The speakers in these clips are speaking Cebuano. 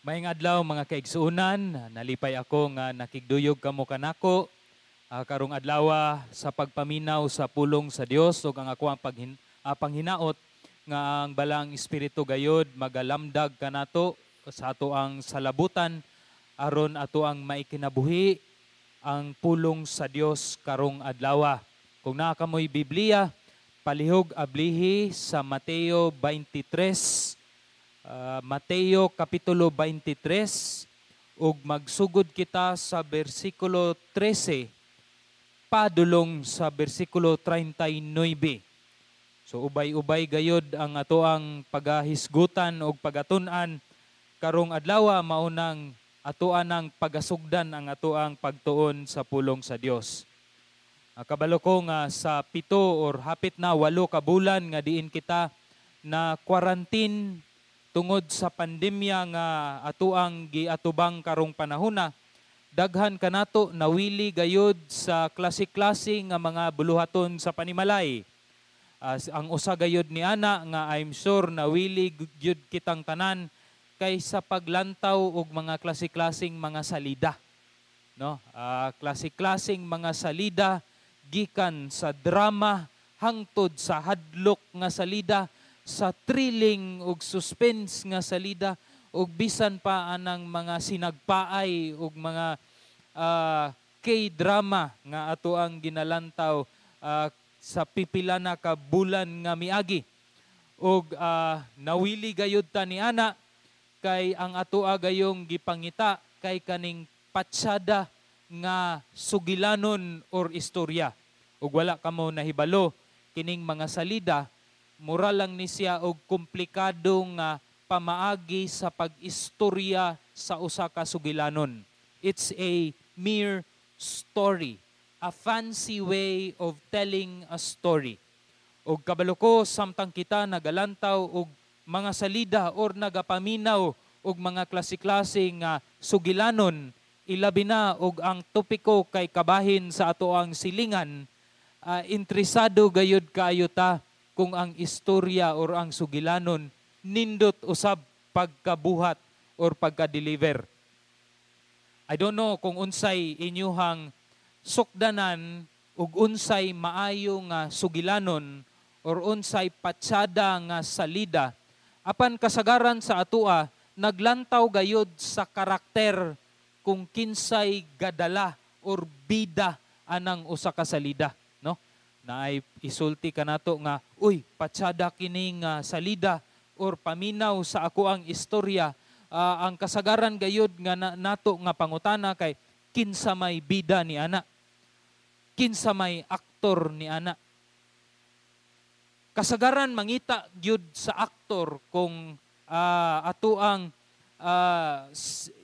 Maayong adlaw, mga kaigsuonan. Nalipay ako nga nakigduyog kamo kanako karong adlaw sa pagpaminaw sa pulong sa Dios, ug ang ako ang panghinaot nga ang Balaang Espiritu gayod magalamdag kanato sa ato ang salabutan aron ato ang maikinabuhi ang pulong sa Dios karong adlaw. Kung naa kamoy Biblia, palihog ablihi sa Mateo 23. Mateo Kapitulo 23 ug magsugod kita sa bersikulo 13 padulong sa bersikulo 39. So ubay-ubay gayod ang ato ang pagahisgutan ug pagatun-an karong adlaw, maunang atoa nang pagasugdan ang ato ang pagtuon sa pulong sa Dios. Kabalo ko nga sa 7 or hapit na 8 ka bulan nga diin kita na quarantine tungod sa pandemya nga atoang giatubang karong panahona, daghan kanato nawili gayod sa klase-klase nga mga buluhaton sa panimalay. Ang usa gayod ni ana nga I'm sure nawili gyud kitang tanan kay sa paglantaw og mga klase-klaseng mga salida. No? Klase-klaseng mga salida gikan sa drama hangtod sa hadlok nga salida, sa thrilling ug suspense nga salida, ug bisan pa anang mga sinagpaay ug mga K-drama nga ato ang ginalantaw sa pipila na ka bulan nga miagi. Ug nawili gayud ta ni ana kay ang atoa gayong gipangita kay kaning patsada nga sugilanon or istorya. Ug wala kamo nahibalo, kining mga salida mura lang ni siya og komplikado nga pamaagi sa pag-istorya sa usa ka sugilanon. It's a mere story, a fancy way of telling a story. Og kabalo ko samtang kita nagalantaw og mga salida or nagapaminaw og mga klase-klase nga sugilanon, ilabi na og ang topiko kay kabahin sa ato ang silingan, interesado gayud kaayo ta kung ang istorya or ang sugilanon nindot usab pagkabuhat or pagka-deliver. I don't know kung unsay inyuhang sukdanan ug unsay maayo nga sugilanon or unsay patsada nga salida. Apan kasagaran sa atua naglantaw gayod sa karakter kung kinsay gadala or bida anang usa ka salida, no? Naay isulti kanato nga, "Uy, patsada kini nga salida or paminaw sa ako ang istorya." Ang kasagaran gayud nga nato nga pangutana kay kinsa may bida ni ana? Kinsa may aktor ni ana? Kasagaran mangita gyud sa aktor kung ato ang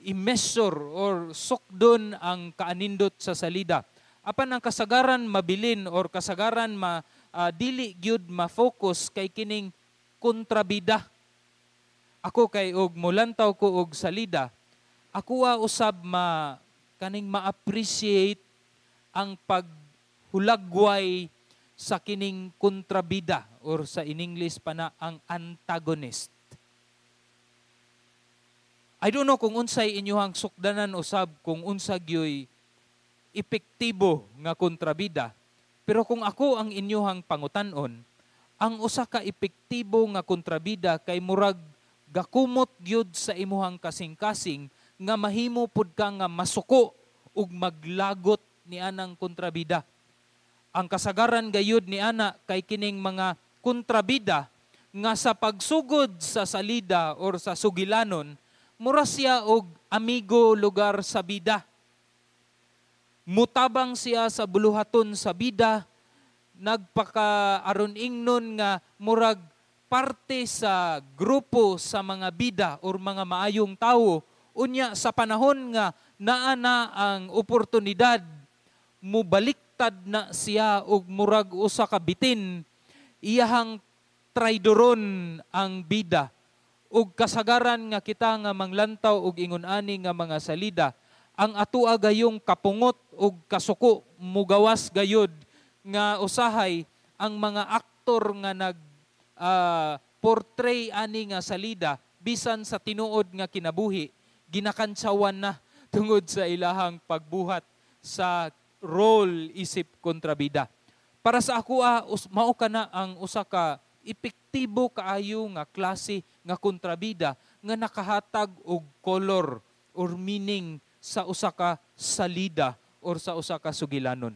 i-measure or sukdon ang kaanindot sa salida. Apan ang kasagaran mabilin or kasagaran ma dili gyud ma-focus kay kining kontrabida. Ako kay og mulantaw ko og salida, ako usab ma kaning ma-appreciate ang paghulagway sa kining kontrabida or sa in English pa na ang antagonist. I don't know kung unsay inyuhang sukdanan usab kung unsa gyoy epektibo nga kontrabida. Pero kung ako ang inyuhang pangutan-on, ang usa ka epektibo nga kontrabida kay murag gakumot gyud sa imuhang kasing-kasing nga mahimo pud ka nga masuko ug maglagot ni anang kontrabida. Ang kasagaran gayud ni ana kay kining mga kontrabida nga sa pagsugod sa salida or sa sugilanon, mura siya og amigo lugar sa bida. Mutabang siya sa buluhaton sa bida, nagpaka aron ingnon nga murag parte sa grupo sa mga bida or mga maayong tawo. Unya sa panahon nga naa na ang oportunidad, mubaliktad na siya og murag usa ka bitin, iyahang traidoron ang bida. Ug kasagaran nga kita nga manglantaw og ingon ani nga mga salida, ang atua gayong kapungot og kasuko mugawas gayud nga usahay ang mga aktor nga nag portray ani nga salida bisan sa tinuod nga kinabuhi. ginakantsawan na tungod sa ilahang pagbuhat sa role isip kontrabida. Para sa ako, mao kana ang usa ka epektibo kaayo nga klase nga kontrabida nga nakahatag og color or meaning sa usa ka salida or sa usa ka sugilanon.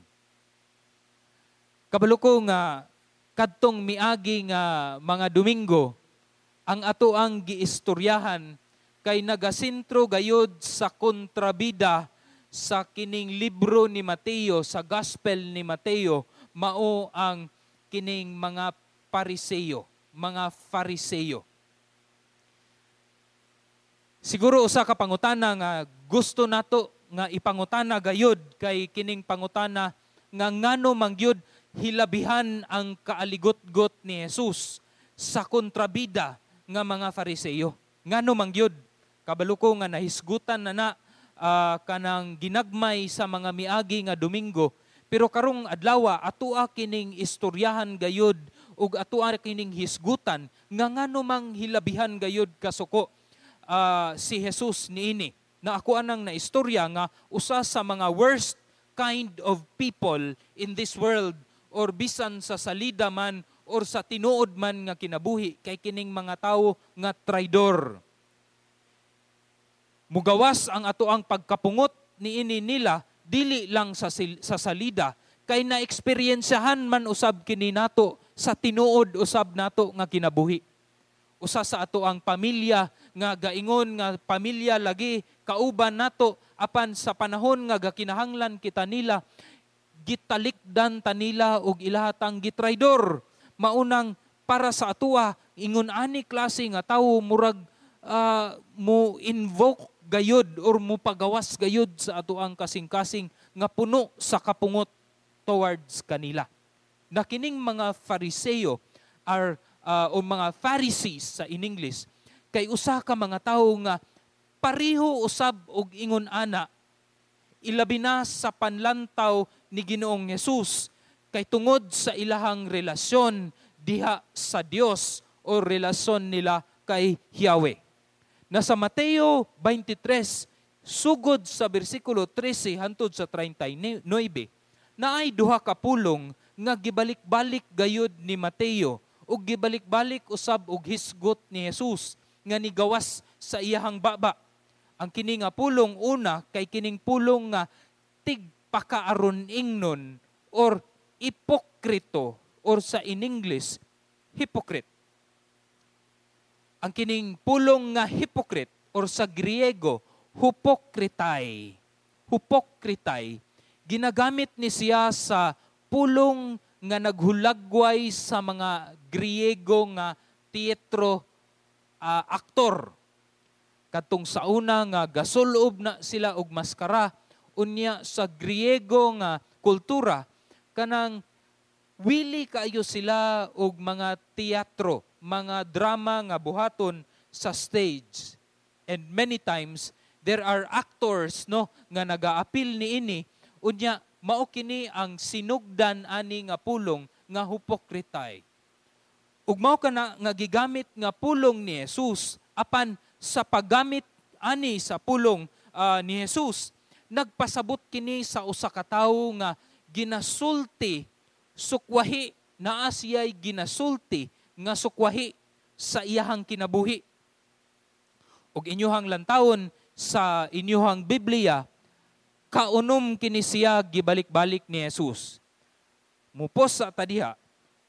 Kabalo ko nga kadtong miagi nga mga Domingo, ang ato ang giistoryahan kay nagasentro gayod sa kontrabida sa kining libro ni Mateo, sa Gospel ni Mateo, mao ang kining mga Pariseo, mga Fariseo. Siguro usa ka pangutana nga gusto nato nga ipangutana gayod kay kining pangutana nga ngano man gyud hilabihan ang kaaligot-got ni Jesus sa kontrabida nga mga Fariseo. Ngano man gyud? Kabalo ko nga nahisgutan na na kanang ginagmay sa mga miagi nga Domingo, pero karong adlaw atoa kining istoryahan gayod ug atoa kining hisgutan nga ngano mang hilabihan gayod kasuko si Jesus niini. Na ako anang na istorya nga usa sa mga worst kind of people in this world or bisan sa salida man or sa tinuod man nga kinabuhi kay kining mga tawo nga traidor. Mugawas ang ato ang pagkapungot niini nila dili lang sa salida kay naeksperyensyahan man usab kini nato sa tinuod usab nato nga kinabuhi. Usa sa ato ang pamilya nga gaingon nga pamilya lagi kauban nato, apan sa panahon nga gakinahanglan kita nila, gitalikdan ta nila og ilahatang gitraidor. Maunang para sa atoa, ingon ani klase nga tawo murag mo invoke gayod or mo pagawas gayod sa ato ang kasing-kasing nga puno sa kapungot towards kanila. Na kining mga Fariseo are o mga Pharisees sa in English kay usa ka mga tawo nga pareho usab og ingon ana, ilabi na sa panlantaw ni Ginoong Hesus kay tungod sa ilahang relasyon diha sa Dios o relasyon nila kay Yahweh. Nasa Mateo 23, sugod sa bersikulo 13 hantod sa 39, naay duha ka pulong nga gibalik-balik gayud ni Mateo ug gibalik-balik usab og hisgot ni Jesus nga nigawas sa iyahang baba. Ang kini nga pulong una kay kining pulong nga tigpakaaron ingnon or ipokrito or sa in English hypocrite. Ang kining pulong nga hypocrite or sa Griego hupokritai. Hupokritai ginagamit ni siya sa pulong nga naghulagway sa mga Griego nga teatro aktor. Katong sa una nga gasulob na sila og maskara, unya sa Griego nga kultura kanang wili kaayo sila og mga teatro, mga drama nga buhaton sa stage. And many times there are actors, no, nga nagaapil niini, unya mao kini ang sinugdan ani nga pulong nga hupokritay. Ug mao kana nga gigamit nga pulong ni Jesus, apan sa paggamit ani sa pulong ni Jesus, nagpasabot kini sa usa ka tawo nga ginasulti sukwahi, naa siya'y ginasulti nga sukwahi sa iyahang kinabuhi. Ug inyuhang lantawon sa inyuhang Biblia, kaunom kini siya gibalik-balik ni Jesus. Mupos sa tadiha,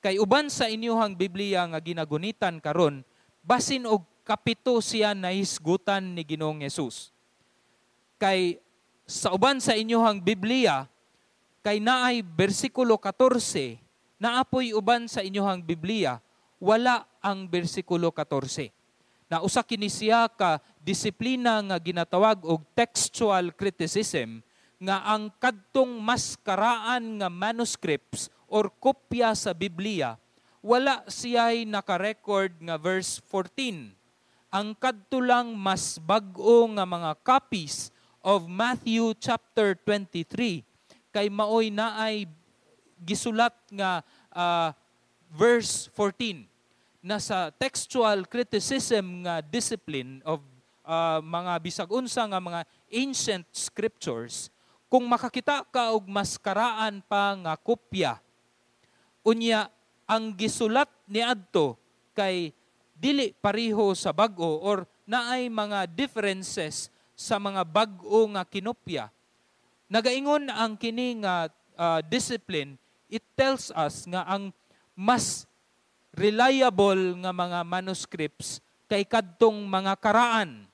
kay uban sa inyuhang Biblia nga ginagunitan karon, basin og kapito siya nahisgutan ni Ginoong Jesus. Kay sa uban sa inyuhang Biblia, kay naay bersikulo 14, naapoy uban sa inyuhang Biblia, wala ang bersikulo 14. Na usa kini siya ka disiplina nga ginatawag og textual criticism, nga ang kadtong mas karaan nga manuscripts or kopya sa Biblia, wala siya'y naka-record nga verse 14. Ang kadto lang mas bag-o nga mga copies of Matthew chapter 23 kay maoy naay gisulat nga verse 14. Na sa textual criticism nga discipline of mga bisag unsa nga mga ancient scriptures, kung makakita ka og mas karaan pa nga kopya, unya ang gisulat niadto kay dili pareho sa bag-o or naay mga differences sa mga bag-o nga kinopya, nagaingon ang kini nga discipline, it tells us nga ang mas reliable nga mga manuscripts kay kadtong mga karaan.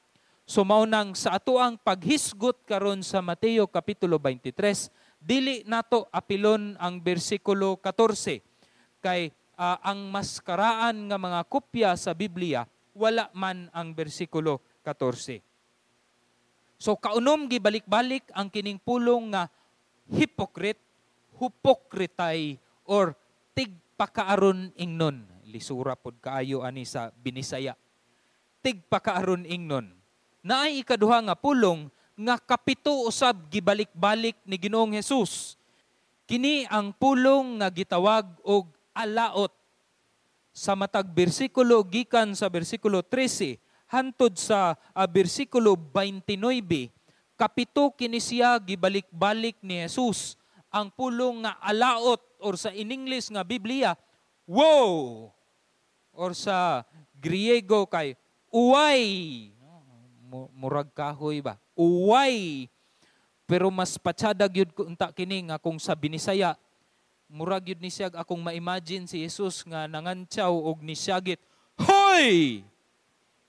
So mao nang sa atoang paghisgot karon sa Mateo kapitulo 23, dili nato apilon ang bersikulo 14 kay ang mas karaan nga mga kopya sa Biblia wala man ang bersikulo 14. So kaunom, gibalik-balik ang kining pulong nga hypocrite, hupokritay or tigpakaaron ingnon. Lisura pod kaayo ani sa Binisaya. Tigpakaaron ingnon. Naay ikaduha nga pulong nga kapito usab gibalik-balik ni Ginoong Hesus. Kini ang pulong nga gitawag og alaot. Sa matag bersikulo, gikan sa bersikulo 13 hantod sa bersikulo 29, kapito kini siya gibalik-balik ni Jesus ang pulong nga alaot or sa in English nga Biblia, "Woe," or sa Griego kay uway. Murag kahoy ba? Uway. Pero mas patsada gyud unta kini nga kung sa Binisaya, murag gyud ni siya akong ma-imagine si Jesus nga nangantsaw og nisiyagit, "Hoy!"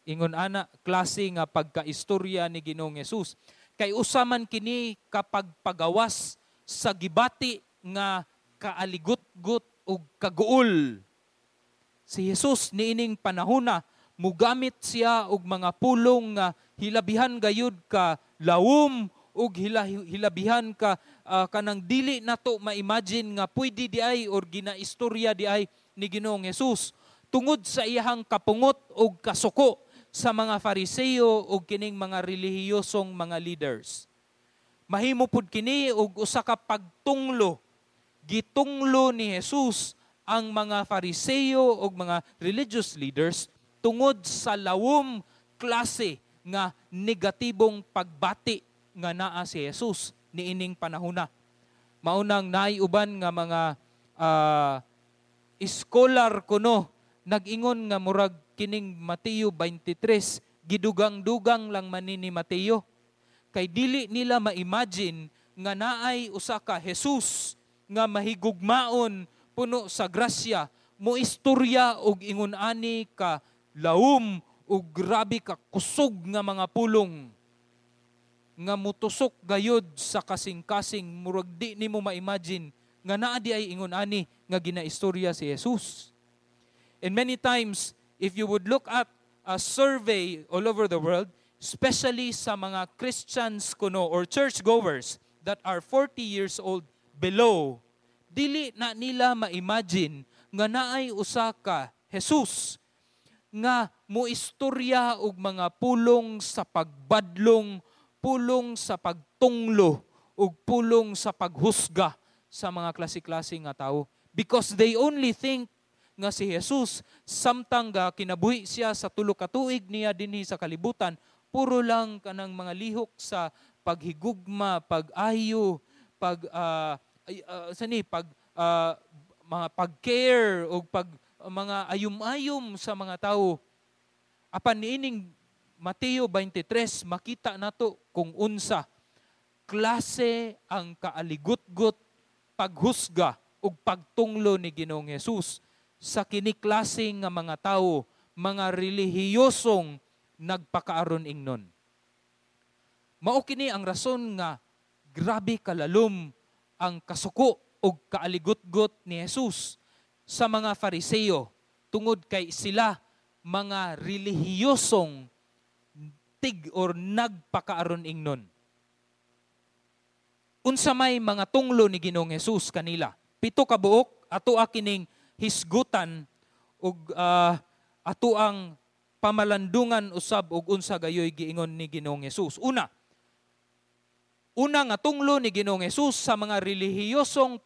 Ingon ana klase nga pagkaistorya ni Ginoong Jesus. Kay usa man kini kapag pagawas sa gibati nga kaaligutgot ug kaguol. Si Jesus niining panahona, mugamit siya og mga pulong nga hilabihan gayud ka lawom ug hilabihan ka kanang dili nato ma-imagine nga pwede di ay or ginaistorya di ay ni Ginoong Jesus tungod sa iyahang kapungot ug kasuko sa mga Fariseo ug kining mga relihiyosong mga leaders. Mahimo pud kini og usa ka pagtunglo. Gitunglo ni Jesus ang mga Fariseo ug mga religious leaders tungod sa lawom klase nga negatibong pagbati nga naa si Jesus niining panahona. Maunang naay uban nga mga scholar kuno nag-ingon nga murag kining Mateo 23 gidugang-dugang lang man ni Mateo kay dili nila ma-imagine nga naay usa ka Jesus nga mahigugmaon, puno sa grasya, mo istorya og ingon ani ka lawom ug grabe ka kusog nga mga pulong nga mutusok gayod sa kasing-kasing. Murag di nimo ma-imagine nga naa di ay ingon ani nga ginaistorya si Jesus. And many times, if you would look at a survey all over the world, especially sa mga Christians kuno or churchgoers that are 40 years old below, dili na nila ma-imagine nga naay usa ka Jesus nga moistorya og mga pulong sa pagbadlong, pulong sa pagtunglo, ug pulong sa paghusga sa mga klase-klase nga tao. Because they only think nga si Jesus, samtang ga kinabuhi siya sa 3 ka tuig niya dinhi sa kalibutan, puro lang kanang mga lihok sa paghigugma, pag-ayo, pag ay, sani pag mga pag-care o pag mga ayum-ayum sa mga tao. Apan niining Mateo 23, makita nato kung unsa klase ang kaaligutgot, paghusga ug pagtunglo ni Ginoong Hesus sa kini klase nga mga tawo, mga relihiyosong nagpakaaron ingnon. Mao kini ang rason nga grabe kalalom ang kasuko ug kaaligutgot ni Jesus sa mga Fariseo tungod kay sila mga relihiyosong tig or nagpakaaron ingnon. Unsa may mga tunglo ni Ginoong Hesus kanila? 7 ka buok ato kining hisgutan ug ato ang pamalandungan usab og unsa gayoy giingon ni Ginoong Hesus. Una, una nga tunglo ni Ginoong Hesus sa mga relihiyosong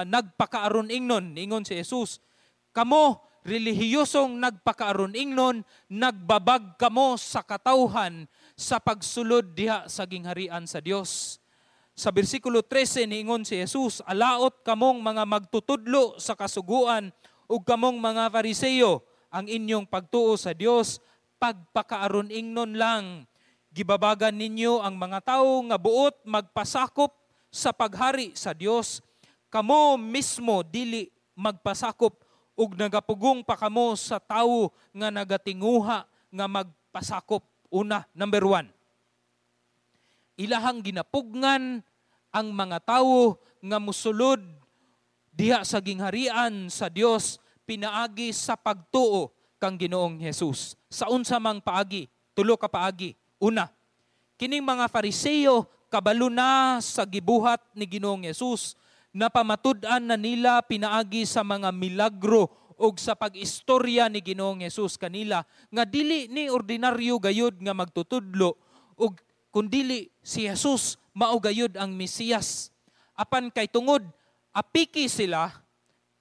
nagpakaaron ingnon, niingon si Jesus, "Kamo relihiyosong nagpakaaron ingnon, nagbabag kamo sa katawhan sa pagsulod diha sa gingharian sa Dios. Sa bersikulo 13 niingon si Jesus, "Alaot kamong mga magtutudlo sa kasuguan ug kamong mga Fariseo, ang inyong pagtuo sa Dios pagpakaaron ingnon lang. Gibabagan ninyo ang mga tawo nga buot magpasakop sa paghari sa Dios. Kamo mismo dili magpasakop ug nagapugong pa kamo sa tawo nga nagatinguha nga magpasakop." Una, number 1, ilahang ginapugngan ang mga tawo nga musulod diha sa gingharian sa Dios pinaagi sa pagtuo kang Ginoong Hesus. Sa unsa mang paagi? Tulo ka paagi. Una, kining mga Fariseo kabalo na sa gibuhat ni Ginoong Hesus, na pamatud-an na nila pinaagi sa mga milagro og sa pag-istorya ni Ginoong Hesus kanila nga dili ni ordinaryo gayud nga magtutudlo og kundili si Jesus mao gayud ang Mesiyas. Apan kay tungod apiki sila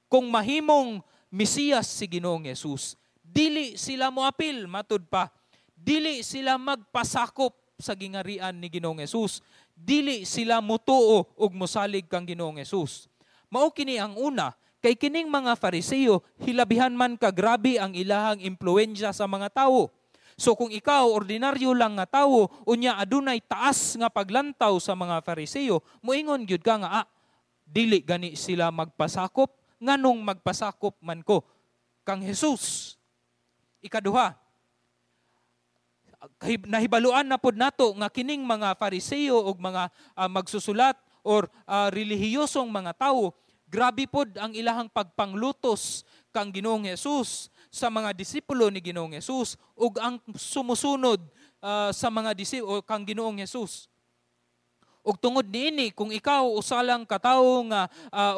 kung mahimong Mesiyas si Ginoong Hesus, dili sila moapil, matud pa dili sila magpasakop sa gingarian ni Ginoong Hesus, dili sila mutuo og mosalig kang Ginoong Hesus. Mao kini ang una, kay kining mga Fariseo hilabihan man kagrabe ang ilahang impluwensya sa mga tawo. So kung ikaw ordinaryo lang nga tawo, unya adunay taas nga paglantaw sa mga Fariseo, moingon gyud ka nga dili gani sila magpasakop, nganong magpasakop man ko kang Jesus? Ikaduha, nahibaluan na pod nato nga kining mga Fariseo og mga magsusulat or relihiyosong mga tawo, grabe pod ang ilahang pagpanglutos kang Ginoong Hesus, sa mga disipulo ni Ginoong Hesus ug ang sumusunod sa mga disipulo kang Ginoong Hesus. Ug tungod niini, kung ikaw usa lang ka tawo nga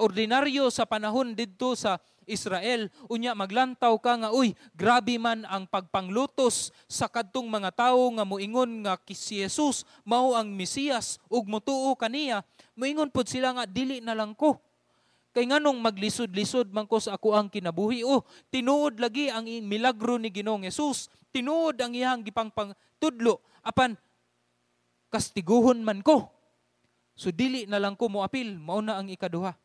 ordinaryo sa panahon didto sa Israel, unya maglantaw ka nga, uy, grabe man ang pagpanglutos sa kadtong mga tawo nga moingon nga si Jesus mao ang Mesiyas ug motuo kaniya, moingon pod sila nga dili na lang ko. Kay nganong maglisod-lisod man ko sa ako ang kinabuhi? Oh, tinuod lagi ang milagro ni Ginoong Hesus, tinuod ang iyang gipangpangtudlo, apan kastiguhon man ko. So dili na lang ko moapil. Mao na ang ikaduha.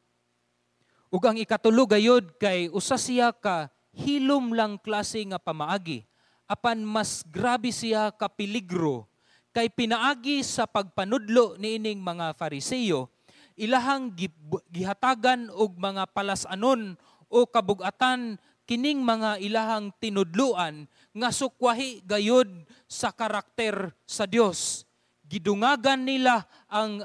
Ug ang ikatulo gayod, kay usa siya ka hilom lang klase nga pamaagi, apan mas grabe siya ka peligro, kay pinaagi sa pagpanudlo niining mga Fariseo, ilahang gihatagan og mga palasanon o kabugatan kining mga ilahang tinudluan nga sukwahi gayod sa karakter sa Dios. Gidungagan nila ang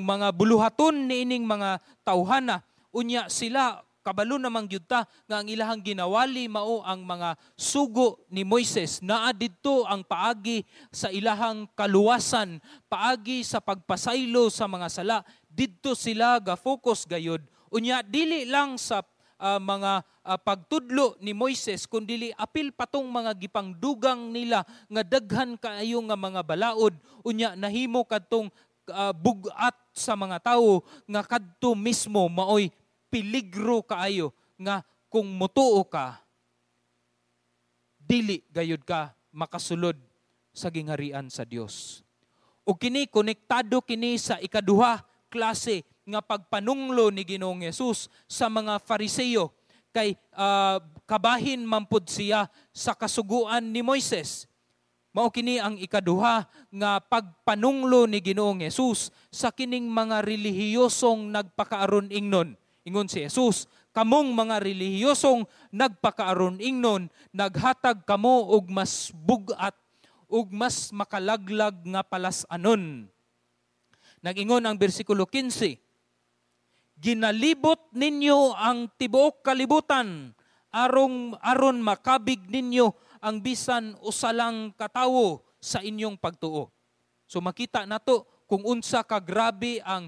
mga buluhaton niining mga tawhana. Unya sila kabalo namang gyud ta nga ang ilahang ginawali mao ang mga sugo ni Moises. Naa didto ang paagi sa ilahang kaluwasan, paagi sa pagpasaylo sa mga sala. Didto sila ga-focus gayud. Unya dili lang sa mga pagtudlo ni Moises, kundili apil patong mga gipangdugang nila nga daghan kaayo nga mga balaod. Unya nahimo kadtong bugat sa mga tawo nga kadto mismo maoy peligro kaayo nga kung mutuo ka, dili gayud ka makasulod sa gingharian sa Dios. Ug kini konektado kini sa ikaduha klase nga pagpanunglo ni Ginoong Hesus sa mga Fariseo, kay kabahin man pud siya sa kasuguan ni Moises. Mao kini ang ikaduha nga pagpanunglo ni Ginoong Hesus sa kining mga relihiyosong nagpakaaron ingnon. Ingon si Jesus, "Kamong mga relihiyosong nagpakaaron ingnon, naghatag kamo og mas bug-at ug mas makalaglag nga palas-anon." Nag-ingon ang bersikulo 15, "Ginalibot ninyo ang tibuok kalibutan aron makabig ninyo ang bisan usa lang katawo sa inyong pagtuo." So makita nato kung unsa ka grabe ang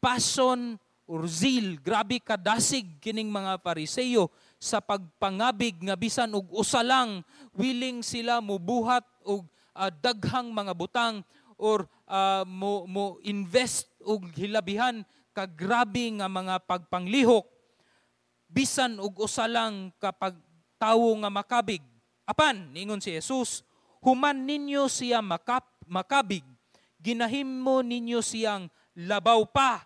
passion or zeal, grabe kadasig kining mga Pariseo sa pagpangabig nga bisan og usa lang, willing sila mubuhat og daghang mga butang or mo invest og hilabihan kagrabe nga mga pagpanglihok bisan og usa lang kapag tawo nga makabig. Apan, niingon si Jesus, human ninyo siya makabig, ginahimo ninyo siyang labaw pa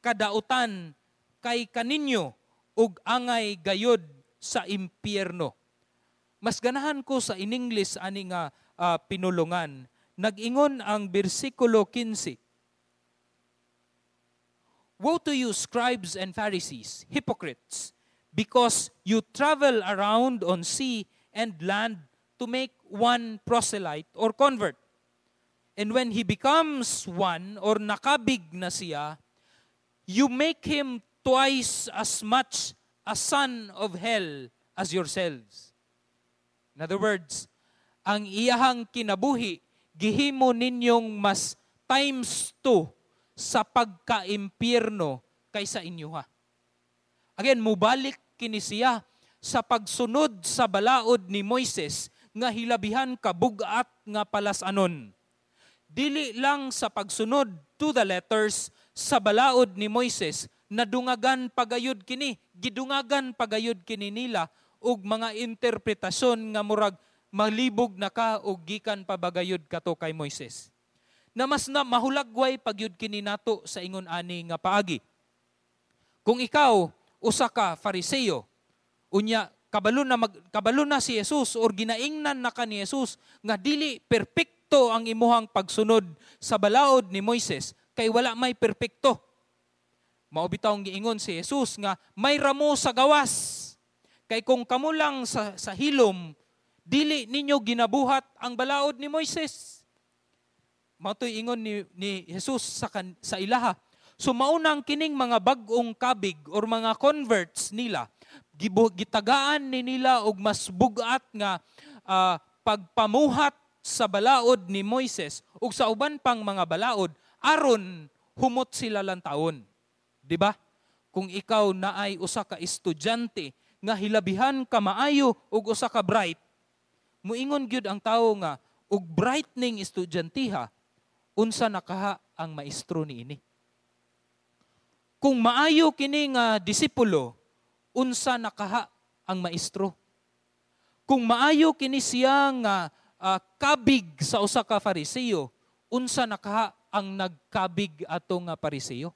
kadautan kay kaninyo ug angay gayod sa impyerno. Mas ganahan ko sa in English ani nga pinulungan. Nag-ingon ang bersikulo 15. "Woe to you, scribes and Pharisees, hypocrites, because you travel around on sea and land to make one proselyte or convert. And when he becomes one or nakabig na siya, you make him twice as much a son of hell as yourselves." In other words, ang iyahang kinabuhi, gihimo ninyong mas times 2 sa pagka-impyerno kaysa inyo ha. Again, mubalik kini siya sa pagsunod sa balaod ni Moises nga hilabihan kabugat nga palasanon. Dili lang sa pagsunod to the letters sa balaod ni Moises, nadungagan pagayod kini, gidungagan pagayod kini nila og mga interpretasyon nga murag malibog na ka og gikan pa bagayod kato kay Moises. Na mas na mahulagway pagyud kini nato sa ingon ani nga paagi. Kung ikaw usa ka Fariseo, unya kabalo na si Jesus or ginaingnan na ka ni Jesus nga dili perpekto ang imuhang pagsunod sa balaod ni Moises, kay wala may perpekto. Mao bitawng giingon si Jesus nga may ramo sa gawas. Kay kung kamo lang sa hilom, dili ninyo ginabuhat ang balaod ni Moises. Mao to'y ingon ni Jesus sa ilaha. So maunang kining mga bag-ong kabig or mga converts nila, gitagaan ni nila og mas bugat nga pagpamuhat sa balaod ni Moises ug sa uban pang mga balaod aron humot sila lantawon. Di ba? Kung ikaw naay usa ka estudyante nga hilabihan ka maayo ug usa ka bright, muingon gyud ang tawo nga og bright ning estudyanteha, unsa nakaha ang maestro niini? Kung maayo kini nga disipulo, unsa nakaha ang maestro? Kung maayo kini siya nga kabig sa usa ka Fariseo, unsa nakaha ang nagkabig ato nga Pariseo?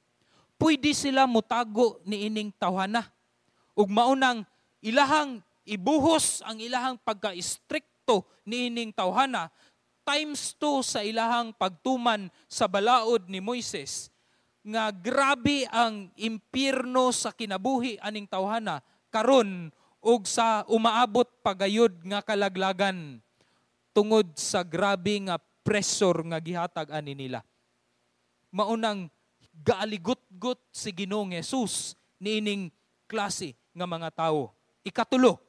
Pwede sila mutago niining tawhana. Ug maunang ilahang ibuhos ang ilahang pagka-istrikto niining tawhana times 2 sa ilahang pagtuman sa balaod ni Moises, nga grabe ang impierno sa kinabuhi aning tawhana karon ug sa umaabot pagayod nga kalaglagan tungod sa grabe nga pressure nga gihatag ani nila. Maunang gaaligot-got si Ginoong Jesus niining klase nga mga tawo. Ikatulo,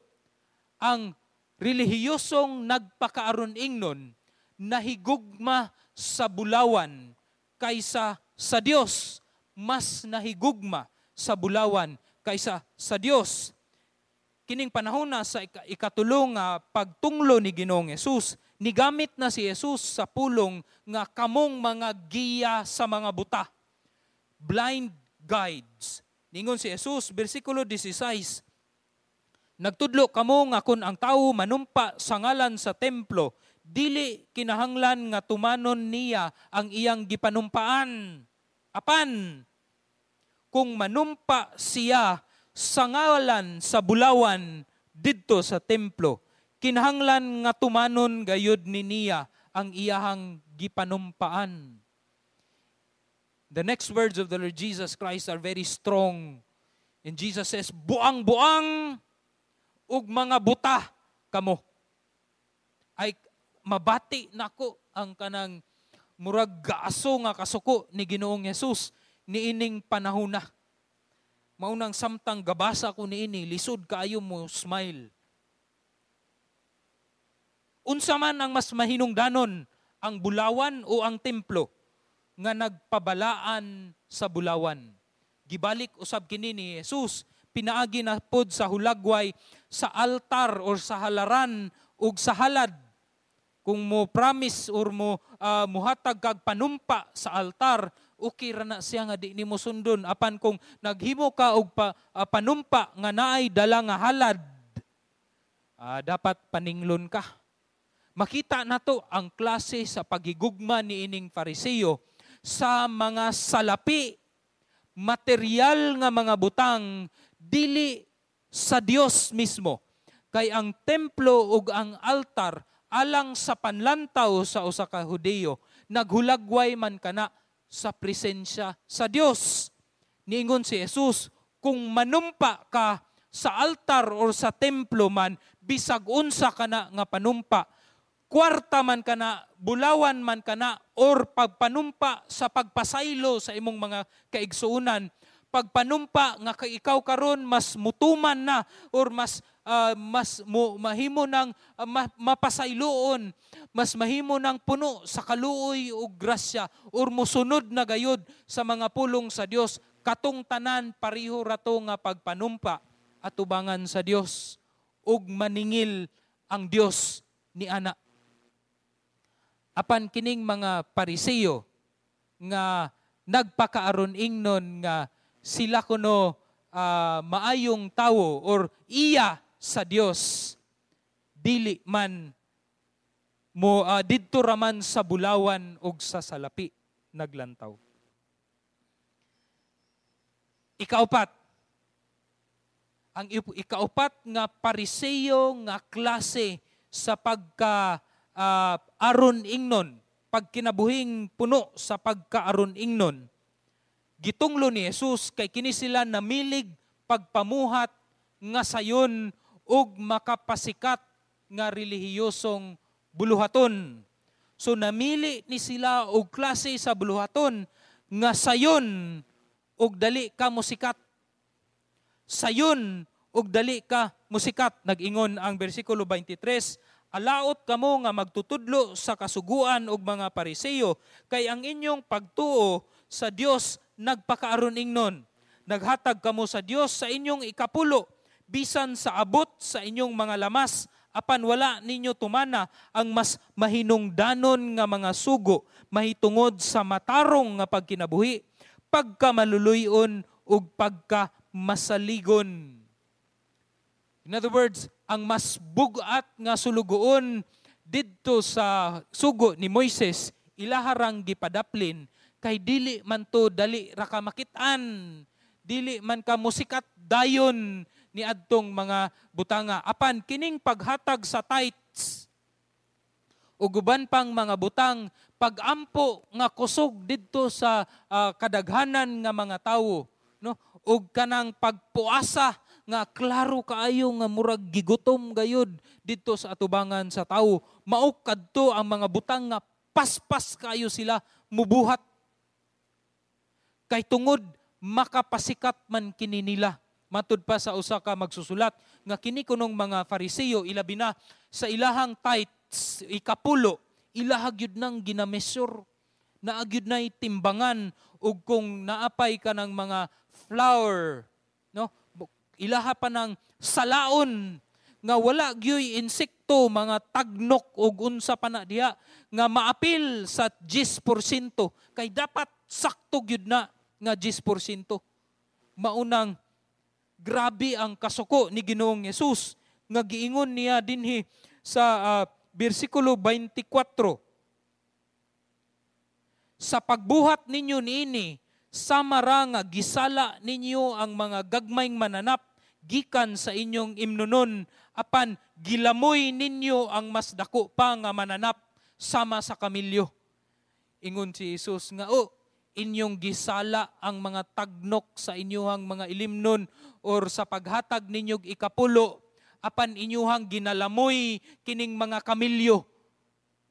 ang relihiyosong nagpakaaron ingnon nahigugma sa bulawan kaysa sa Dios. Mas nahigugma sa bulawan kaysa sa Dios. Kining panahon na sa ikatulo nga pagtunglo ni Ginoong Jesus, nigamit na si Jesus sa pulong nga kamong mga giya sa mga buta. Blind guides. Ningon si Jesus, bersikulo 16, "Nagtudlo kamo nga kun ang tawo manumpa sa ngalan sa templo, dili kinahanglan nga tumanon niya ang iyang gipanumpaan. Apan, kung manumpa siya sa ngalan sa bulawan didto sa templo, kinahanglan nga tumanon gayud ni niya ang iyahang gipanumpaan." The next words of the Lord Jesus Christ are very strong. And Jesus says, "Buang-buang ug mga buta kamo." Ay mabati nako ang kanang murag gaaso nga kasuko ni Ginoong Jesus niining panahona. Maunang samtang gabasa ko niini, lisod kaayo mo smile. Unsa man ang mas mahinungdanon, ang bulawan o ang templo nga nagpabalaan sa bulawan? Gibalik usab kini ni Jesus, pinaagi na pod sa hulagway sa altar or sa halaran ug sa halad. Kung mo promise or mo muhatag kag panumpa sa altar, okay ra na siya nga di nimo sundon. Apan kung naghimo ka og panumpa nga naay dala nga halad, dapat paninglon ka. Makita nato ang klase sa paghigugma ni ining Fariseo sa mga salapi, material nga mga butang, dili sa Dios mismo. Kay ang templo ug ang altar alang sa panlantaw sa usa ka Hudiyo, naghulagway man kana sa presensya sa Dios. Niingon si Jesus, kung manumpa ka sa altar or sa templo man, bisag unsa kana nga panumpa, kwarta man kana, bulawan man kana, or pagpanumpa sa pagpasaylo sa imong mga kaigsuonan, pagpanumpa nga kay ikaw karon mas mutuman na or mas mahimo nang mapasayloon, mas mahimo nang puno sa kaluoy ug grasya or musunod na gayod sa mga pulong sa Dios, katong tanan pareho rato nga pagpanumpa atubangan sa Dios ug maningil ang Dios ni ana. Apan kining mga Pariseo nga nagpakaaron ingnon nga sila kuno maayong tawo or iya sa Dios, dili man mo didto raman sa bulawan og sa salapi naglantaw. Ikaupat, ang ikaupat nga Pariseo nga klase sa pagka aron ingnon, pagkinabuhing puno sa pagkaaron ingnon, gitunglo ni Jesus kay kini sila namilig pagpamuhat nga sayon ug makapasikat nga relihiyosong buluhaton. So namili ni sila og klase sa buluhaton nga sayon ug dali ka mosikat. Sayon ug dali ka mosikat. Nag-ingon ang bersikulo 23, alaot kamo nga magtutudlo sa kasuguan ug mga Pariseo, kay ang inyong pagtuo sa Dios nagpakaaron ingnon. Naghatag kamo sa Dios sa inyong ikapulo, bisan sa abot sa inyong mga lamas, apan wala ninyo tumana ang mas mahinungdanon nga mga sugo, mahitungod sa matarong nga pagkinabuhi, pagkamaluluyon ug pagkamasaligon. In other words, ang mas bugat nga sulugoon didto sa sugo ni Moises, ilaharang gipadaplin, kay dili man to dali ra ka makit-an, dili man ka musikat dayon ni adtong mga butanga. Apan kining paghatag sa tithes ug uban pang mga butang, pagampo nga kusog didto sa kadaghanan nga mga tawo, no? Ug kanang pagpuasa nga klaro kaayo nga murag gigutom gayud didto sa atubangan sa tawo, mao kadto ang mga butang nga paspas kaayo sila mubuhat. Kay tungod makapasikat man kini nila. Matud pa sa usa ka magsusulat nga kini kunong mga Fariseo, ilabi na sa ilahang tithes, ikapulo, ilaha gyud nang ginameasure, naa gyud nay timbangan, ug kung naapay ka ng mga flour, no, ilaha pa ng salaon nga wala gyuy insekto, mga tagnok ug unsa pa na diha nga maapil sa 10%, kay dapat sakto gyud na nga 10%. Maunang grabe ang kasuko ni Ginoong Hesus nga giingon niya dinhi sa bersikulo 24. Sa pagbuhat ninyo niini, sama ra nga gisala ninyo ang mga gagmayng mananap gikan sa inyong imnonon, apan gilamoy ninyo ang mas dako pa nga mananap sama sa kamilyo. Ingon si Jesus nga, oh, inyong gisala ang mga tagnok sa inyuhang mga ilimnon or sa paghatag ninyog ikapulo, apan inyuhang ginalamoy kining mga kamilyo.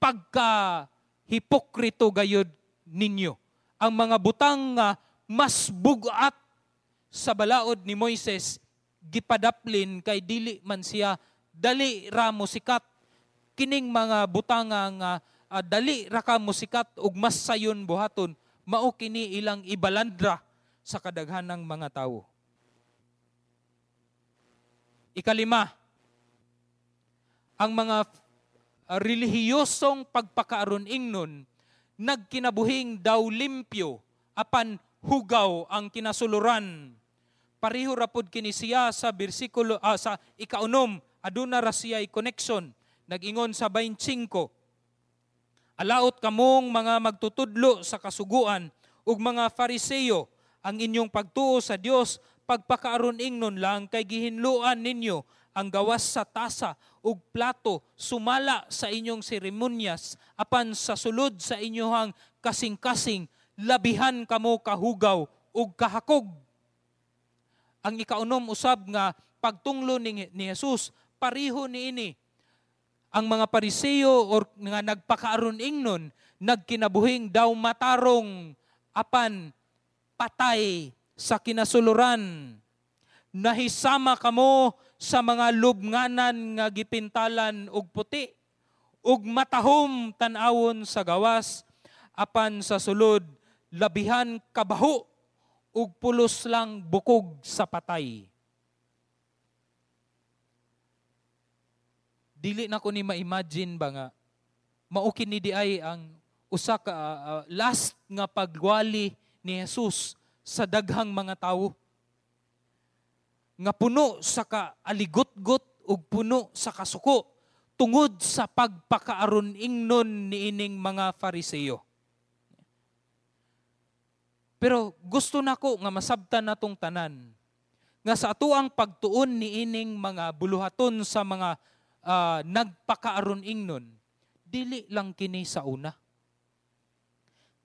Pagka hipokrito gayod ninyo. Ang mga butang nga mas bugat sa balaod ni Moises, gipadaplin kay dili man siya dali ra mosikat. Kining mga butang nga dali ra ka mosikat ug mas sayon buhaton, mao kini ilang ibalandra sa kadaghanang mga tawo. Ikalima, ang mga relihiyosong pagpakaaron ingnon nagkinabuhing daw limpyo apan hugaw ang kinasuluran. Pareho ra pod kini siya sa bersikulo sa ikaunom, aduna ra siya connection. Nag-ingon sa 25, "Alaot kamong mga magtutudlo sa kasuguan ug mga Fariseo, ang inyong pagtuo sa Dios pagpakaaron ingnon lang, kay gihinluan ninyo ang gawas sa tasa ug plato sumala sa inyong seremonyas, apan sa sulod sa inyong kasing-kasing labihan kamo kahugaw ug kahakog." Ang ikaunom usab nga pagtunglo ni Jesus pareho niini. Ang mga Pariseo or nga nagpakaaron ingnon, nagkinabuhing daw matarong apan patay sa kinasuluran. "Nahisama kamo sa mga lubnganan nga gipintalan og puti ug matahom tan-awon sa gawas, apan sa sulod labihan kabaho ug pulos lang bukog sa patay." Dili na ko ni ma-imagine ba nga mao kini di ay ang usa ka last nga pagwali ni Jesus sa daghang mga tawo nga puno sa kaaligotgot ug puno sa kasuko tungod sa pagpakaaron ingnon niining mga Fariseo. Pero gusto nako nga masabtan natong tanan nga sa atuang pagtuon niining mga buluhaton sa mga nagpakaaron ingnon, dili lang kini sa una.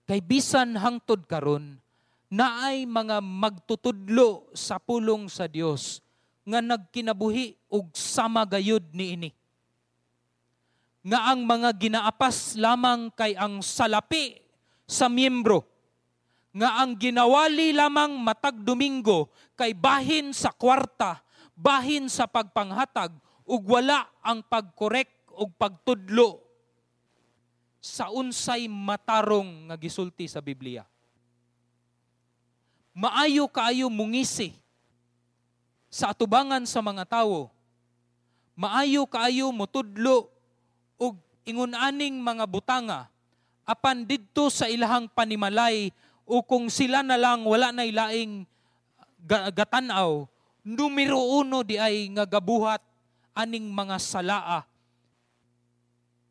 Kay bisan hangtod karon, naay mga magtutudlo sa pulong sa Dios nga nagkinabuhi og sama gayud niini. Nga ang mga ginaapas lamang kay ang salapi sa miyembro, nga ang ginawali lamang matag Domingo kay bahin sa kwarta, bahin sa pagpanghatag, ug wala ang pagkorek ug pagtudlo sa unsay matarong nga gisulti sa Biblia. Maayo kaayo mungisi sa atubangan sa mga tawo. Maayo kaayo motudlo og ingon aning mga butanga, apan didto sa ilahang panimalay o kung sila na lang wala na ilaing gatan-aw, numero uno di ay nga gabuhat aning mga salaa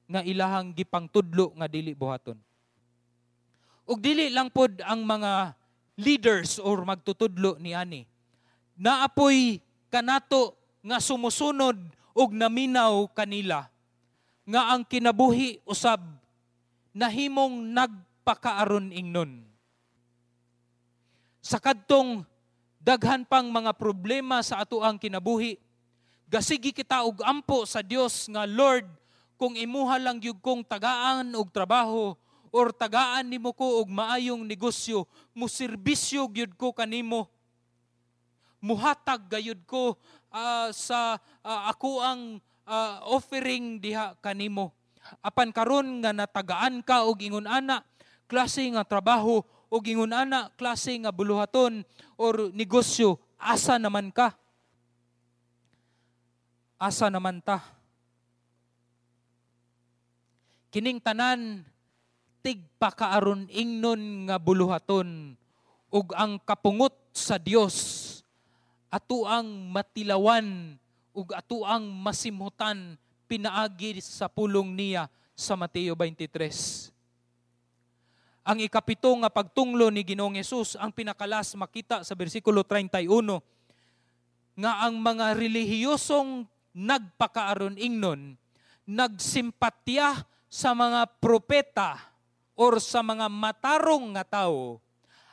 nga ilahang gipangtudlo nga dili buhaton. Ug dili lang pod ang mga leaders or magtutudlo ni ani. Naapoy kanato nga sumusunod og naminaw kanila nga ang kinabuhi usab nahimong nagpakaaron ingnon. Sa kadtong daghan pang mga problema sa atoang kinabuhi, gasigi kita og ampo sa Dios nga, "Lord, kung imuha lang gyud kong tagaan og trabaho or tagaan nimo ko og maayong negosyo, muserbisyo gyud ko kanimo. Muhatag gayud ko sa ako ang offering diha kanimo. Apan karon nga natagaan ka og ingon ana klase nga trabaho og ingon ana klase nga buluhaton or negosyo, asa naman ka? Asa naman ta?" Kining tanan tigpakaaron ingnon nga buluhaton ug ang kapungot sa Dios atuang matilawan ug atuang masimhutan pinaagi sa pulong niya sa Mateo 23. Ang ikapito nga pagtunglo ni Ginoong Hesus, ang pinakalas makita sa bersikulo 31, nga ang mga relihiyosong nagpakaaron ingnon nagsimpatya sa mga propeta or sa mga matarong nga tao,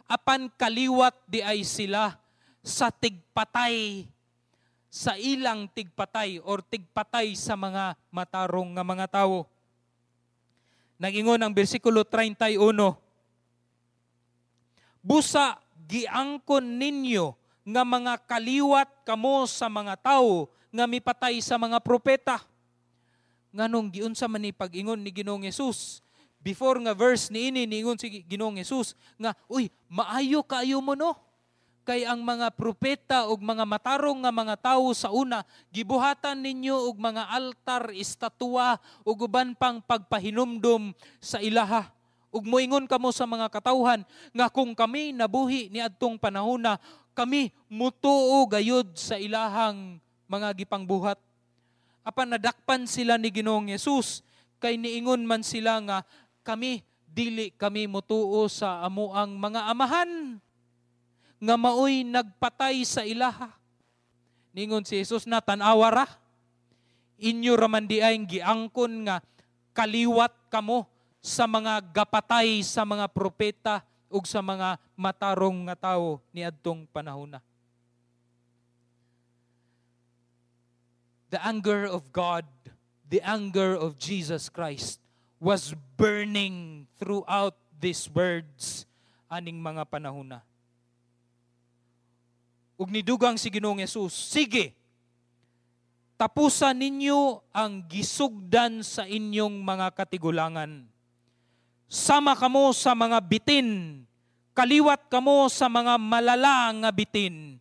apan kaliwat di ay sila sa tigpatay, sa ilang tigpatay or tigpatay sa mga matarong nga mga tao. Nag-ingon ang bersikulo 31, "Busa giangkon ninyo nga mga kaliwat kamo sa mga tao nga mipatay sa mga propeta." Nganong giunsa man ni pag-ingon ni Ginoong Hesus? Before nga verse niini, niingon si Ginoong Hesus nga, "Uy, maayo kaayo mo no? Kay ang mga propeta ug mga matarong nga mga tawo sa una, gibuhatan ninyo og mga altar, estatwa ug uban pang pagpahinumdom sa ilaha. Ug moingon kamo sa mga katawhan nga kung kami nabuhi niadtong panahona, kami mutuo gayud sa ilahang mga gipangbuhat. Apan nadakpan sila ni Ginoong Hesus kay niingon man sila nga kami dili kami mutuo sa amuang mga amahan nga maoy nagpatay sa ilaha. Ningon si Jesus na tan-awa ra. Inyo raman di ay giangkon nga kaliwat kamo sa mga gapatay sa mga propeta ug sa mga matarong nga tawo niadtong panahona. The anger of God, the anger of Jesus Christ was burning throughout these words aning mga panahona. Ug nidugang si Ginoong Hesus, "Sige, tapusan ninyo ang gisugdan sa inyong mga katigulangan. Sama kamo sa mga bitin, kaliwat kamo sa mga malala nga bitin.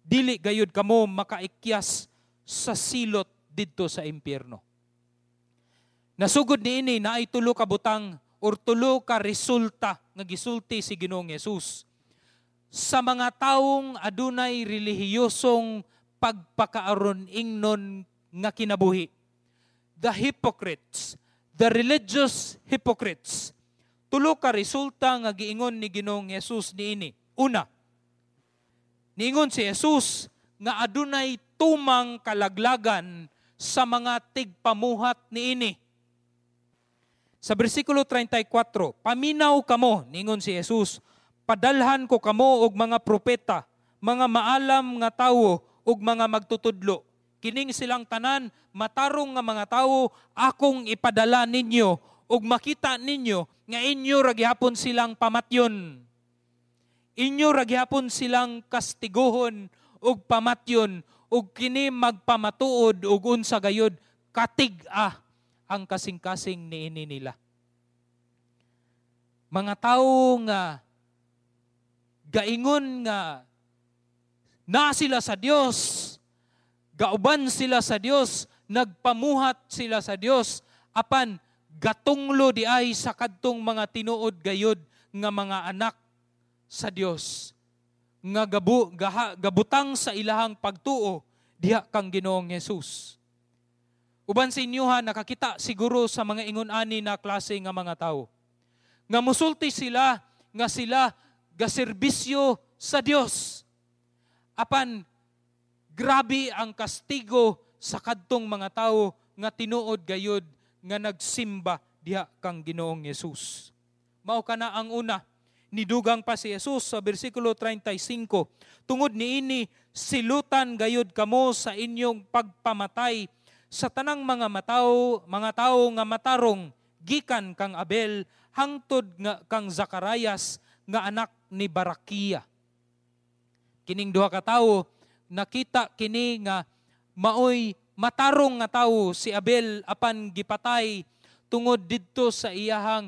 Dili gayud kamo makaikyas sa silot didto sa impyerno." Nasugod niini naay tulo ka butang or tulo ka resulta nga gisulti si Ginoong Hesus sa mga taong adunay relihiyosong pagpakaaron ingnon nga kinabuhi. The hypocrites, the religious hypocrites. Tulo ka resulta nga giingon ni Ginoong Hesus niini. Una, niingon si Jesus nga adunay tumang kalaglagan sa mga tigpamuhat niini. Sa bersikulo 34, "Paminaw kamo," niingon si Jesus, "padalhan ko kamo og mga propeta, mga maalam nga tawo ug mga magtutudlo. Kining silang tanan matarong nga mga tawo akong ipadala ninyo ug makita ninyo nga inyo ra gihapon silang pamatyon. Inyo ra gihapon silang kastiguhon ug pamatyon ug kini magpamatuod og unsa gayud katig-a ang kasing-kasing niini nila." Mga tawo nga gaingon nga na sila sa Dios, gauban sila sa Dios, nagpamuhat sila sa Dios, apan gatunglo di ay sa kadtong mga tinuod gayud nga mga anak sa Dios nga gabutang sa ilahang pagtuo diha kang Ginoong Hesus. Uban sa inyoha nakakita siguro sa mga ingon ani na klase nga mga tawo nga musulti sila nga sila gaserbisyo sa Dios, apan grabe ang kastigo sa kadtong mga tawo nga tinuod gayud nga nagsimba diha kang Ginoong Hesus. Mao kana ang una. Nidugang pa si Jesus sa bersikulo 35, "Tungod niini silutan gayud kamo sa inyong pagpamatay sa tanang mga tawo nga matarong gikan kang Abel hangtod nga kang Zakarayas nga anak ni Barakia." Kining duha ka tawo nakita kini nga maoy matarong nga tawo si Abel, apan gipatay tungod didto sa iyahang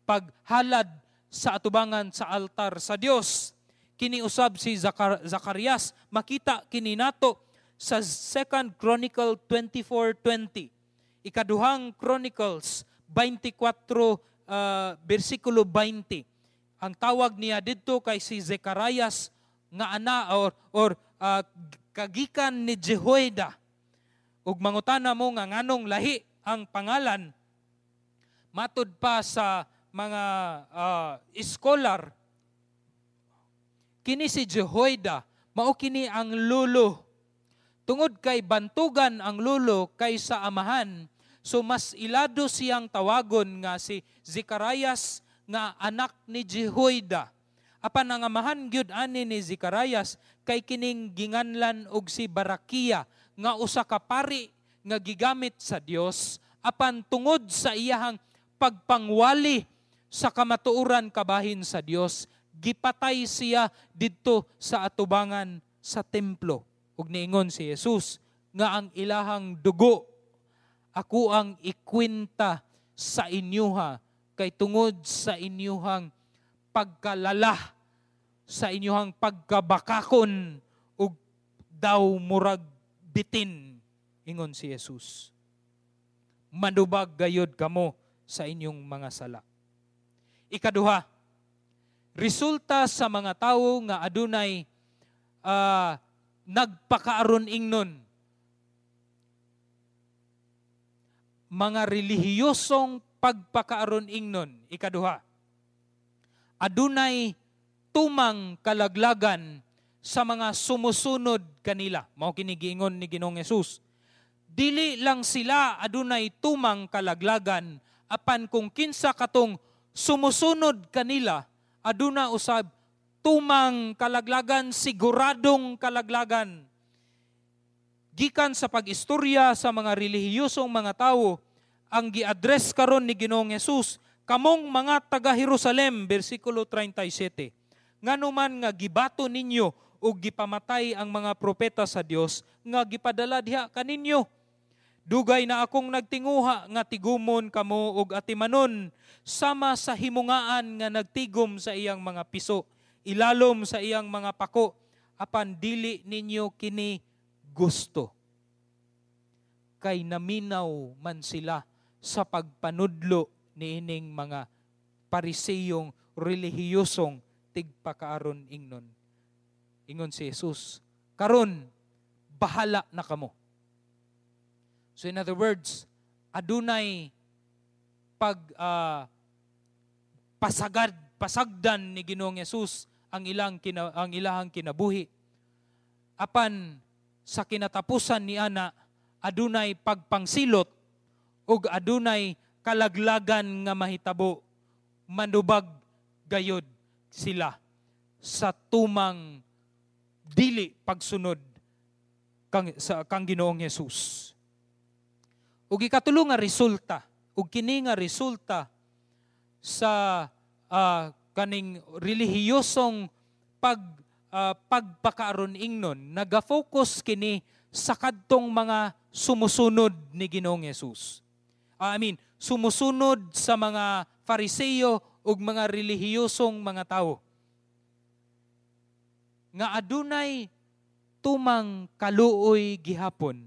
paghalad sa atubangan sa altar sa Dios. Kini usab si Zacarias, makita kini nato sa 2 Chronicle 24:20. Ikaduhang Chronicles 24 bersikulo 20. Ang tawag niya didto kay si Zecharias nga ana or kagikan ni Jehoiada. Ug mangutana mo nga nganong lahi ang pangalan, matud pa sa mga scholar, kini si Jehoiada mao kini ang lulo. Tungod kay bantugan ang lulo kaysa amahan, so mas ilado siyang tawagon nga si Zecharias nga anak ni Jehoiada. Apan ang amahan gyud ani ni Zecharias kay kining ginganlan og si Barakia nga usa ka pari nga gigamit sa Dios, apan tungod sa iyahang pagpangwali sa kamatuoran kabahin sa Dios, gipatay siya didto sa atubangan sa templo. Ug niingon si Jesus nga ang ilahang dugo ako ang ikwenta sa inyuha kay tungod sa inyuhang pagkalala, sa inyuhang pagkabakakon ug daw murag bitin, ingon si Jesus. Manubag gayod kamo sa inyong mga sala. Ikaduha, resulta sa mga tawo nga adunay nagpakaaron ingnon, mga relihiyosong pagpakaaron ingnon. Ikaduha, adunay tumang kalaglagan sa mga sumusunod kanila. Mao kini giingon ni Ginoong Hesus. Dili lang sila adunay tumang kalaglagan, apan kung kinsa katong sumusunod kanila, aduna usab tumang kalaglagan, siguradong kalaglagan. Gikan sa pag-istorya sa mga relihiyosong mga tawo, ang gi-address karon ni Ginoong Hesus, kamong mga taga Jerusalem, bersikulo 37. Nganuman nga gibato ninyo ug gipamatay ang mga propeta sa Dios nga gipadala diha kaninyo. Dugay na akong nagtinguha nga tigumon kamo og atimanon sama sa himungaan nga nagtigom sa iyang mga piso, ilalom sa iyang mga pako, apan dili ninyo kini gusto. Kay naminaw man sila sa pagpanudlo niining mga Pariseyong relihiyosong tigpakaaron ingnon. Ingon si Jesus, karon bahala na kamo. So in other words, adunay pag pasagad, pasagdan ni Ginoong Hesus ang ilahang kinabuhi. Apan sa kinatapusan ni ana, adunay pagpangsilot ug adunay kalaglagan nga mahitabo, manubag gayod sila sa tumang dili pagsunod kang Ginoong Hesus. Ug ikatulo nga resulta, ug kini nga resulta sa kaning relihiyosong pagpakaaron ingnon, naga-focus kini sa kadtong mga sumusunod ni Ginoong Hesus. I mean, sumusunod sa mga Fariseo ug mga relihiyosong mga tawo. Nga adunay tumang kaluoy gihapon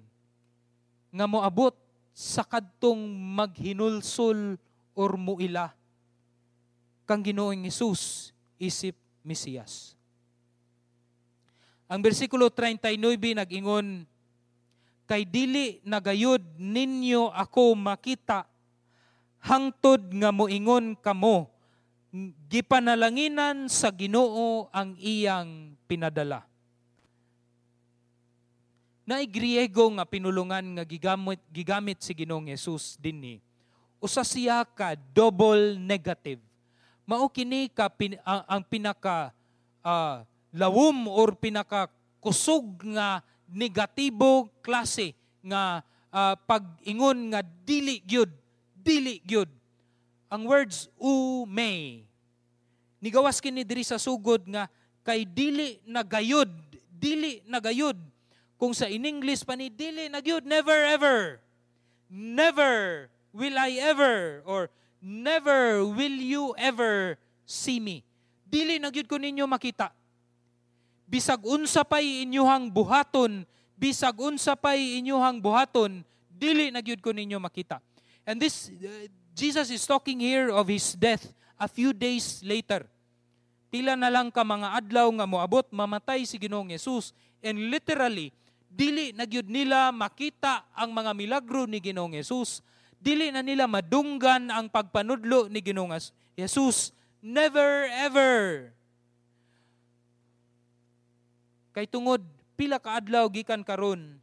nga moabot sa kadtong maghinulsol or muila kang Ginoong Hesus isip Mesiyas. Ang bersikulo 39 nag-ingon, kay dili nagayod ninyo ako makita hangtod nga moingon kamo, gipanalanginan sa Ginoo ang iyang pinadala. Naay Griego nga pinulungan nga gigamit si Ginoong Hesus dinhi. Usa siya ka double negative. Mao kini ka ang pinaka lawom or pinaka kusog nga negatibo klase nga pag-ingon nga dili gyud, dili gyud. Ang words u may. Nigawas kini diri sa sugod nga kay dili nagayod, dili nagayod. Kung sa in English pa ni dili nagyud, never ever. Never will I ever, or never will you ever see me. Dili nagyud ko ninyo makita. Bisag unsa pay inyuhang buhaton, bisag unsa pay inyuhang buhaton, dili nagyud ko ninyo makita. And this Jesus is talking here of his death a few days later. Pila na lang ka mga adlaw nga moabot, mamatay si Ginoong Hesus. And literally, dili na gyud nila makita ang mga milagro ni Ginoong Hesus. Dili na nila madunggan ang pagpanudlo ni Ginoong Hesus. Never ever. Kay tungod pila ka adlaw gikan karon,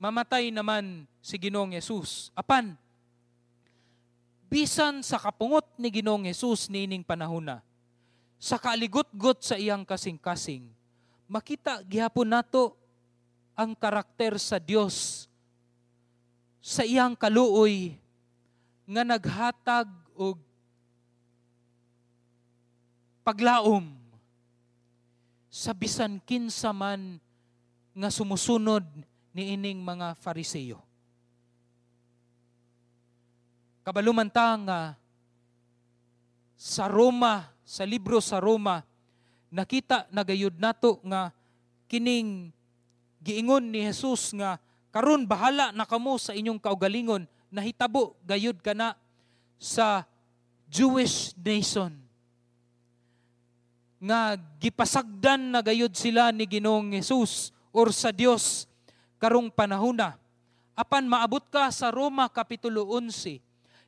mamatay naman si Ginoong Hesus. Apan bisan sa kapungot ni Ginoong Hesus niining panahona, sa kaaligot-got sa iyang kasing-kasing, makita gihapon nato ang karakter sa Dios sa iyang kaluoy nga naghatag og paglaom sa bisan kinsa man nga sumusunod niining mga Fariseo. Kabalo man ta nga sa Roma, sa libro sa Roma, nakita nagayud nato nga kining giingon ni Jesus nga karon bahala na kamo sa inyong kaugalingon, nahitabo gayud kana sa Jewish nation nga gipasagdan na gayud sila ni Ginoong Jesus or sa Dios karong panahona. Apan maabot ka sa Roma kapitulo 11,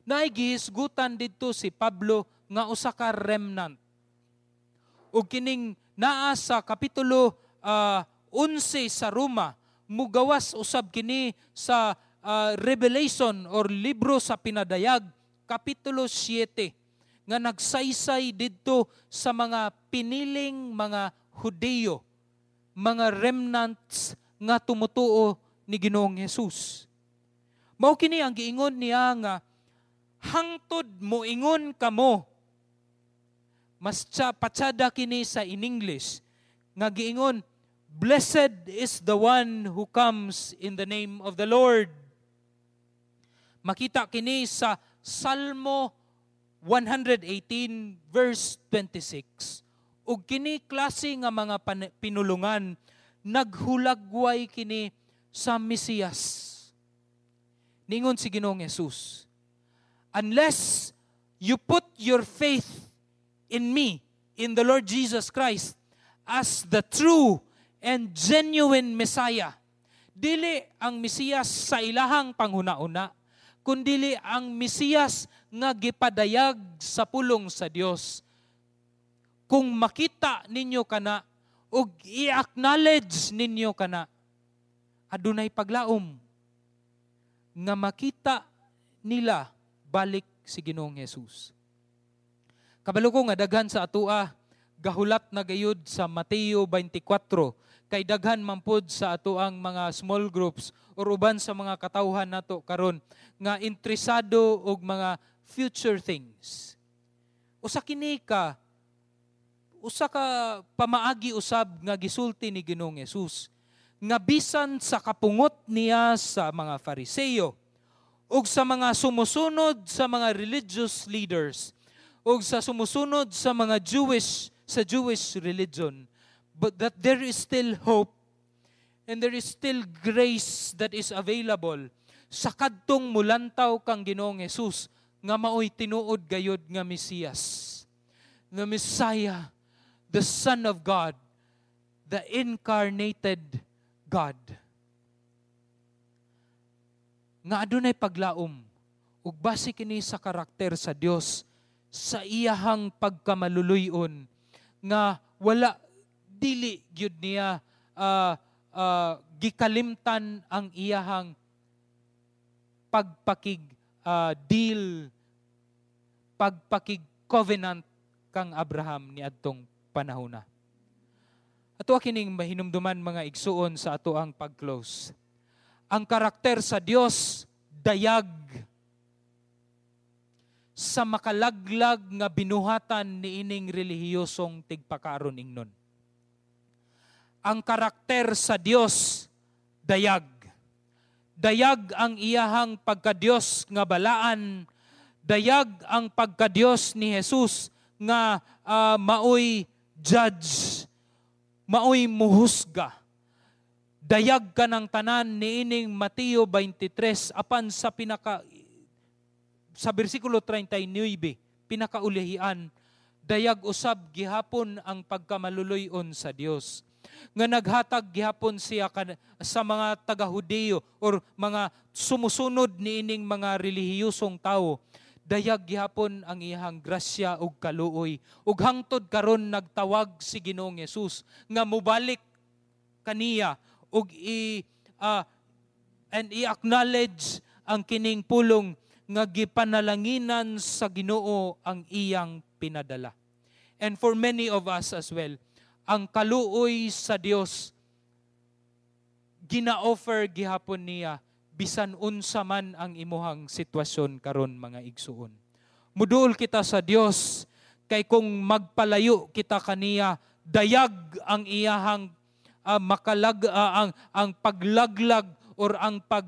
naay gihisgutan didto si Pablo nga usa ka remnant. Ug kining naa sa kapitulo 11 sa Roma, mugawas usab kini sa Revelation or libro sa Pinadayag kapitulo 7 nga nagsaysay didto sa mga piniling mga Hudiyo, mga remnants nga tumutuo ni Ginoong Jesus. Mao kini ang giingon niya nga hangtod moingon kamo, mas patsada kini sa in English nga giingon, "Blessed is the one who comes in the name of the Lord." Makita kini sa Salmo 118 verse 26. Ug kini klase nga mga pinulungan, naghulagway kini sa Mesiyas. Ningon si Ginoong Jesus, "Unless you put your faith in me, in the Lord Jesus Christ, as the true and genuine Messiah," dili ang Mesiyas sa ilahang panghuna-una, kundili ang Mesiyas nga gipadayag sa pulong sa Dios. "Kung makita ninyo kana ug i-acknowledge ninyo kana, adunay paglaom nga makita nila balik si Ginoong Jesus." Kabalo ko nga daghan sa atoa gahulat na gayud sa Mateo 24 kay daghan man pod sa atoang mga small groups or uban sa mga katawhan nato karon nga interesado og mga future things. Usa ka pamaagi usab nga gisulti ni Ginoong Jesus nga bisan sa kapungot niya sa mga Fariseo ug sa mga sumusunod sa mga religious leaders ug sa sumusunod sa mga Jewish sa Jewish religion, but that there is still hope and there is still grace that is available sa kadtong mulantaw kang Ginoong Jesus nga maoy tinuod gayod nga Mesiyas, the Messiah, the Son of God, the incarnated God, nga adunay paglaom ug base kini sa karakter sa Dios, sa iyahang pagkamaluluy-on nga wala dili gyud niya gikalimtan ang iyahang pagpakig deal, pagpakig covenant kang Abraham niadtong panahona. Ato kining mahinumduman, mga igsuon, sa ato ang pag-close. Ang karakter sa Dios dayag sa makalaglag nga binuhatan niining relihiyosong tigpakaron ingnon. Ang karakter sa Dios dayag. Dayag ang iyahang pagkadiyos nga balaan, dayag ang pagkadiyos ni Jesus nga maoy judge, maoy muhusga. Dayag ka ng tanan niining Mateo 23, apan sa pinaka sa bersikulo 39, pinakaulihian, dayag usab gihapon ang pagkamaluluy-on sa Dios nga naghatag gihapon siya sa mga taga-Hudeyo or mga sumusunod niining mga relihiyosong tawo. Dayag gihapon ang iyang grasya ug kaluoy, ug hangtod karon nagtawag si Ginoong Hesus nga mobalik kaniya ug i and i-acknowledge ang kining pulong nga gipanalanginan sa Ginoo ang iyang pinadala. And for many of us as well, ang kaluoy sa Dios gina-offer gihapon niya bisan unsa man ang imuhang sitwasyon karon, mga igsuon. Muduol kita sa Dios kay kung magpalayo kita kaniya, dayag ang iyahang makalag ang paglaglag or ang pag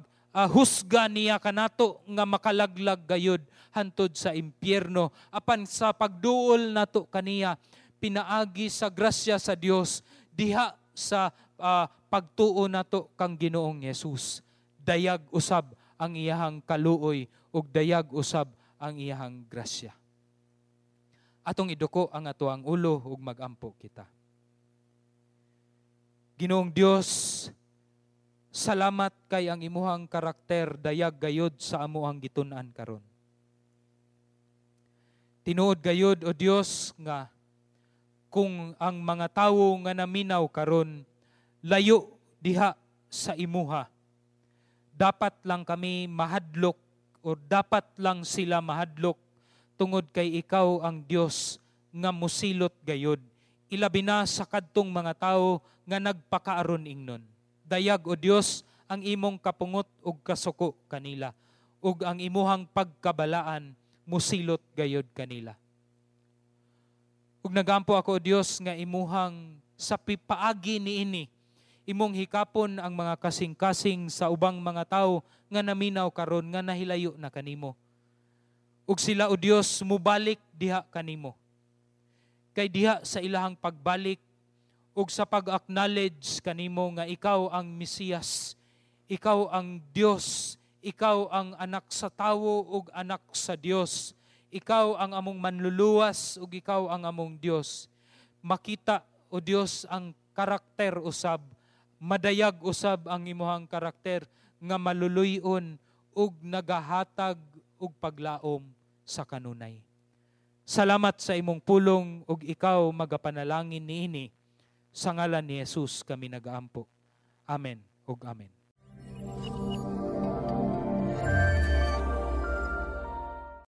husga niya kanato nga makalaglag gayud hantod sa impyerno. Apan sa pagduol nato kaniya pinaagi sa grasya sa Dios diha sa pagtuo nato kang Ginoong Hesus, dayag usab ang iyahang kaluoy ug dayag usab ang iyahang grasya. Atong iduko ang atoang ulo ug magampo kita. Ginoong Dios, salamat kay ang imuhang karakter dayag gayod sa amuang gitun-an karon. Tinuod gayod, o Dios, nga kung ang mga tawo nga naminaw karon layo diha sa imuha, dapat lang kami mahadlok o dapat lang sila mahadlok tungod kay ikaw ang Dios nga musilot gayod, ilabi na sa kadtong mga tawo nga nagpakaaron ingnon. Dayag, o Dios, ang imong kapungot ug kasuko kanila ug ang imuhang pagkabalaan musilot gayod kanila. Ug nagampo ako, o Dios, nga imuhang sa pipaagi niini, imong hikapon ang mga kasing-kasing sa ubang mga tawo nga naminaw karon nga nahilayo na kanimo. Ug sila, o Dios, mubalik diha kanimo. Kay diha sa ilahang pagbalik ug sa pag-acknowledge kanimo nga ikaw ang Mesiyas, ikaw ang Dios, ikaw ang anak sa tawo ug anak sa Dios, ikaw ang among manluluwas ug ikaw ang among Dios. Makita, o Dios, ang karakter usab, madayag usab ang imuhang karakter nga maluluy-on ug nagahatag og paglaom sa kanunay. Salamat sa imong pulong ug ikaw magapanalangin niini. Sa ngalan ni Jesus kami nagaampo. Amen ug amen.